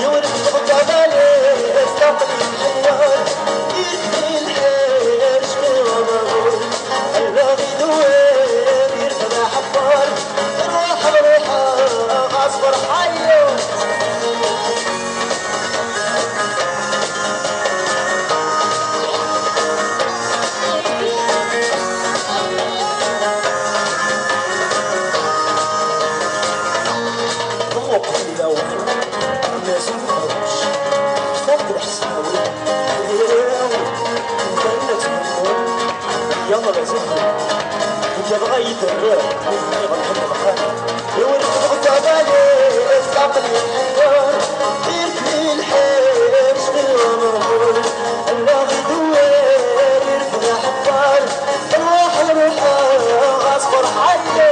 yiwen tebɣa d aɣalis, aql-i mḥeyyeṛ, irkli lḥiǧ mi ɣaḍeɣ. Allaɣ idewwer, irfed aḥebbal, ruḥ, ruḥ, ɣas ferḥ, ayyo. Yalla d azuxxu. Nekk dɣa yedder. Ayɣer tḥemmleḍ xali? Iwet tebɣa tabali, aql-i nḥedder. Irkli lḥiǧ, ɣiwel meɣbul. Allaɣ idewwer, irfed aḥebbal. Nruḥ, nruḥ, ɣas ferḥ, ayyo.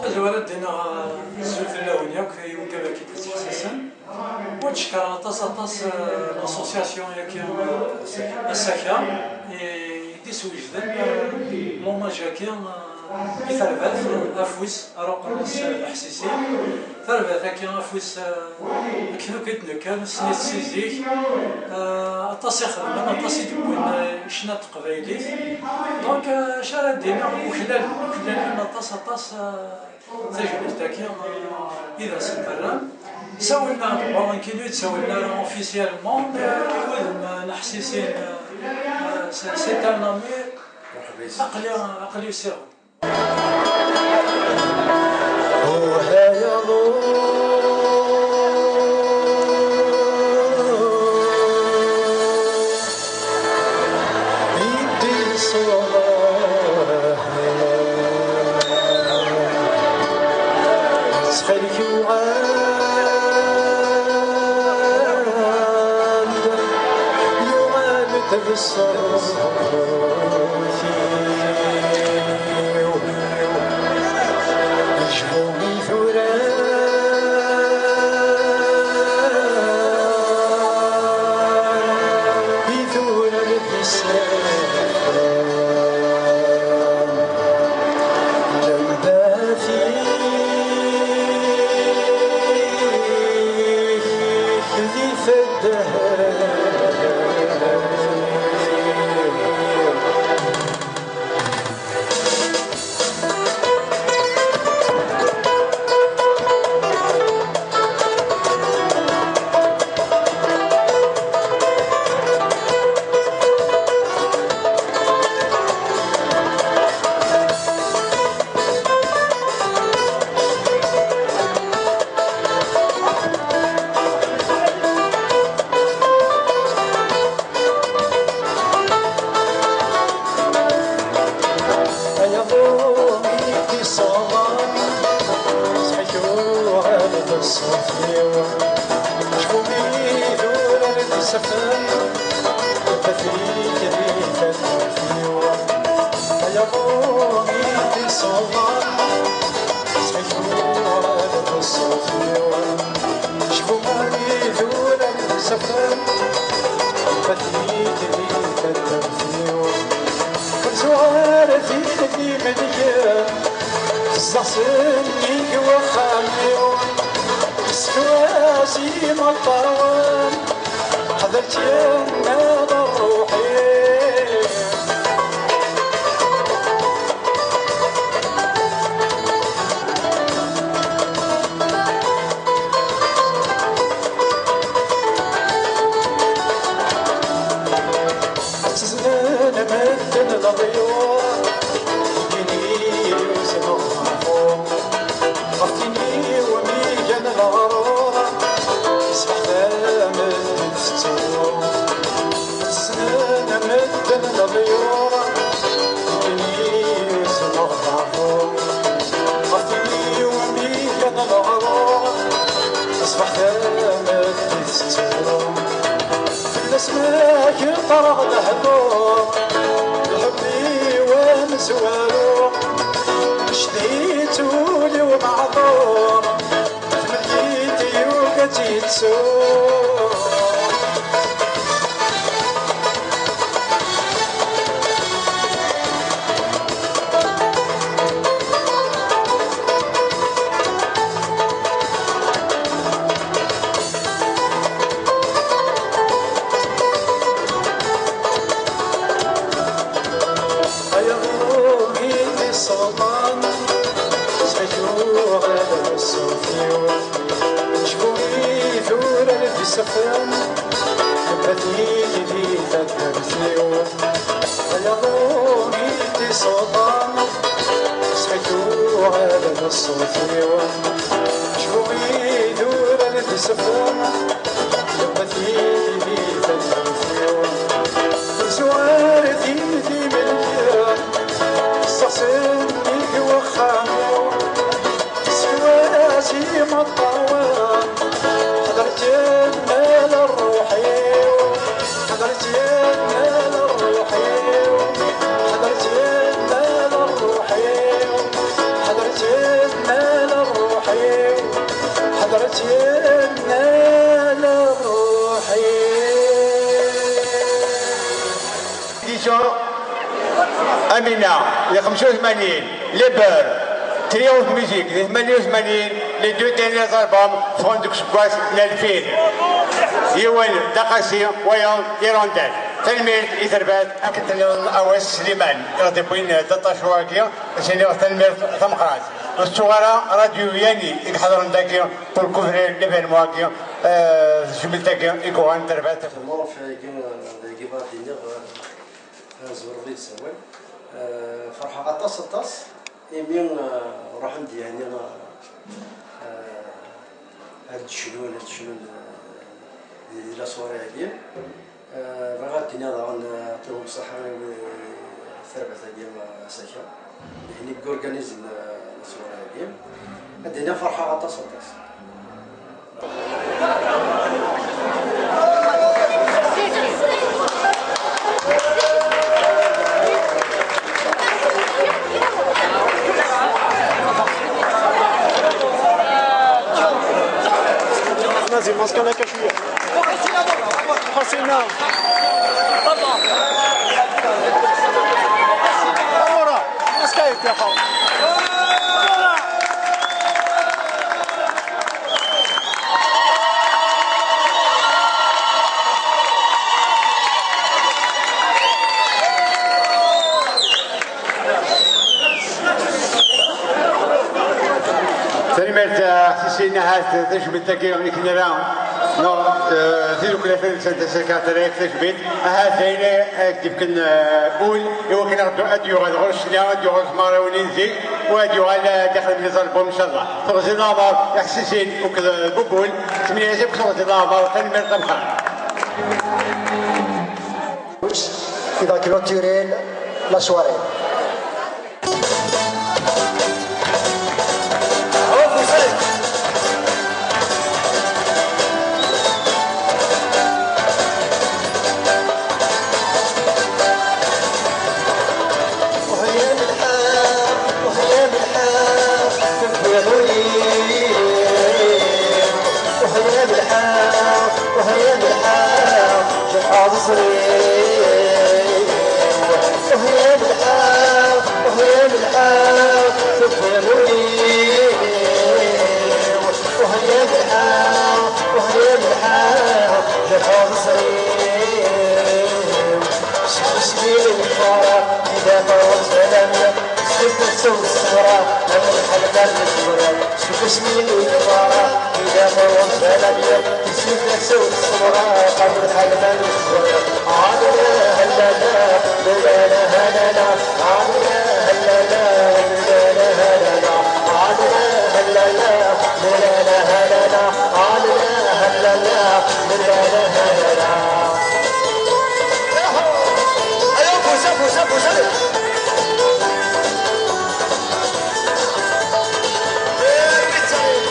Azwar ad d-iniɣ, uh, azul fell-awen yakk, i wid akk i d-yettḥessisen. Wa ttcekkireɣ aṭas, aṭas, uh, l'association-agi, uh, Asaka, i, i d-iswejden, uh, l'hommage-agi, uh, i tarbaɛt, uh, afus, ara uqerru-s, uh, Leḥsisi. Tarbaɛt-agi afus, uh, akken akk i d-nekker, nessen-it si zik. Uh, aṭas i xedmen, aṭas i d-wwin, uh, ccna n teqbaylit. Donc, uh, acu ara d-iniɣ, uklalen, uklalen aṭas, aṭas, uh, tajmilt-agi, uh, i d asen-terram. Sawlen-aɣ-d, bon, nekkini ur d-sawlen ara officiellement, mais i wudem, uh, n Leḥsisi, uh, uh, c'est, c'est un ami. Aql-i, aql-i usiɣ. Ttxil-k, yuɣal-d, yuɣal-d d ṣṣut-iw. Yecbu i tura, i tura d sslam. Ay aḍu i d-iṣaḍan, ttxil-k uɣal-d ṣṣut-iw. Acku mi d urar i d-isafan, tafrik di tafat-iw. Ay aḍu i d-iṣaḍan, ttxil-k uɣal-d ṣṣut-iw. Acku mi d urar i d-isafan, tafrik di tafat-iw. Ur zuɣ ara din imenyen, zdaɣ sennig uxxam-iw. Swazi imeṭṭawen, ḥdert yenna d ṛṛuḥ-iw. Tteznen medden leḍyur, ddin-iw zemɣeɣ. Ɣef tin-iw mi gan leɣrur, sbeḥ tameddit tettru. Tteznen medden leḍyur, ddin-iw zemɣeɣ. Ɣef tin-iw mi gan leɣrur, Waḥda ma tettru, fell-as ma yeṭṭerɣ lehdur, lḥebb-iw amezwaru, icedhi-tt ul-iw meɛḍur, tmelk-it yugi ad tt-yettu. Ay aḍu i d-isseḍlan, zik yuɣal ṣṣut-iw. Acku i tura d isefran, nebbat-iyi di taddart-iw. Ay aḍu i d-isseḍlan, zik yuɣal ṣṣut-iw. Acku i tura d isefran, nebbat-iyi di taddart-iw. Ur zuɣ ara din d imelken, sseɣsen-iyi deg wexxam-iw. Sekwas imeṭṭawen, ḥedret yenna ṛṛuḥ-iw. Ḥedret yenna ṛṛuḥ-iw. Ḥedret yenna ṛṛuḥ-iw. Ḥedret yenna ṛṛuḥ-iw. Ḥedret yenna ṛṛuḥ-iw. Édition Amina, di xemsa u tmanyin, Les Beurs, Trio de musique, di tmanya u tmanyin, les deux derniers albums ffɣen deg useggas n alfin. Yiwen d Aqasi, wayeḍ d Irondel. Tanemmirt i terbaɛt. Akken tenniḍ a Wes Sliman, i ɣ-d-yewwin d aṭacu-agi, ad s-iniɣ tanemmirt tameqqrant. Ur tettuɣ ara Radio Yani i iḥeḍren dagi pour couvrir l'événement-agi, eh, d tejmilt-agi i yuɣen terbaɛt. Dagi, dagi bɣiɣ ad d-iniɣ, eh, Azur d yessawal. Eh, ferḥeɣ aṭas, aṭas, imi, eh, ruḥen-d yeɛni, eh, ad d-cnun, ad d-cnun, eh, di, di la soirée-agi. Eh, bɣiɣ ad d-iniɣ daɣen, eh, yeɛṭihum ṣṣeḥḥa i, eh, terbaɛt-agi, eh, Asaka. D nekkni i yorganizen, eh, la soirée-agi. Ad d-iniɣ ferḥeɣ aṭas, aṭas. Vas-y, masque-la كشوية. حسينا. Allora, masque-la يا خاو. Tanemmirt, eh, Ḥsisin, ahat tajmilt-agi i k-nra, neɣ, eh, tidukla-nsen tasekretarya tajmilt, ahat d ayen, eh, ak-d-yefken, eh, ul i wakken ad d-, ad d-yuɣal ɣur-s ccna, ad d-yuɣal ɣur-s tmeɣriwin n zik, u ad d-yuɣal, eh, daxel n les albums, incallah. Teɣzi n leɛmer, Ḥsisin, akked, eh, Bubul, tmenni-as akk teɣzi n leɛmer, tanemmirt tameqqrant. Qui va clôturer la soirée. وهي ملحة، وهي ملحة، جات عاد صغير. وهي ملحة، وهي ملحة، تبغي مولي. وهي ملحة، وهي ملحة، جات عاد صغير. سلسلة الفرح، إذا طول سلامنا، سلسلة الصورة، أنا الحلقة الصورة. Seg wasmi i d-teḍra, i d aɣrum d alamyuṭ, tissit d asaw d ṣṣebra, qam lḥal ma nexẓer. Ɛad la la la, la la la la la, ɛad la la la la, la la la la la, ɛad la la la, la la la la la, ɛad la la la la, la la la la la. Allez, on pousse, on pousse, on pousse, allez. Every time.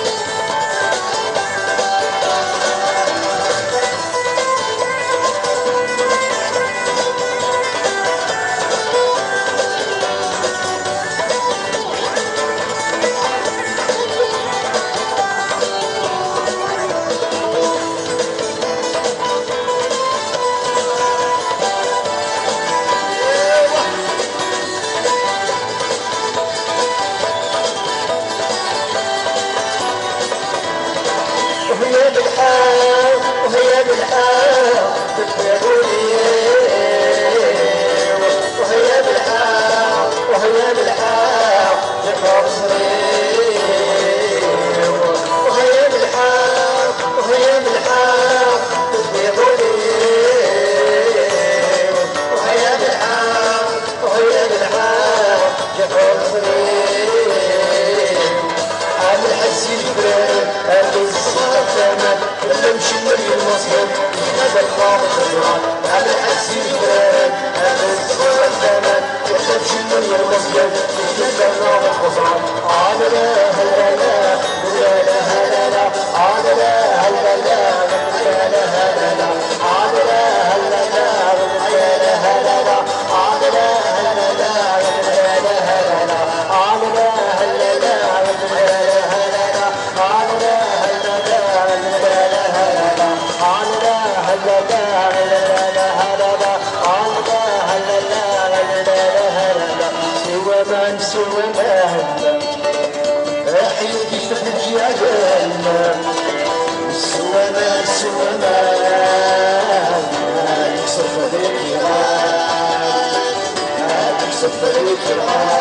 وهي بالحق، وهي بالحق، تبي غولي. وهي بالحق، وهي بالحق، تبي غولي. وهي بالحق، وهي بالحق، تبي غولي. وهي بالحق، وهي بالحق، تبي غولي. عامل حسي الفرار، عامل الصغار الثمن، ولا مشي من المصدر، هذا الخابط الزرار. عامل حسي الفرار، عامل الصغار الثمن، ولا مشي من المصدر، هذا الخابط الزرار. آه لا لا لا لا، لا لا لا لا، آه لا لا لا لا، لا لا لا لا، آه لا لا لا لا، لا لا لا لا، آه لا لا لا لا، لا لا لا لا، آه لا لا لا لا، لا لا لا لا. سوى ما سوى ما، راح يولي لك يا جمال. سوى ما سوى ما، راح تصفى بيك الغار، راح تصفى بيك الغار.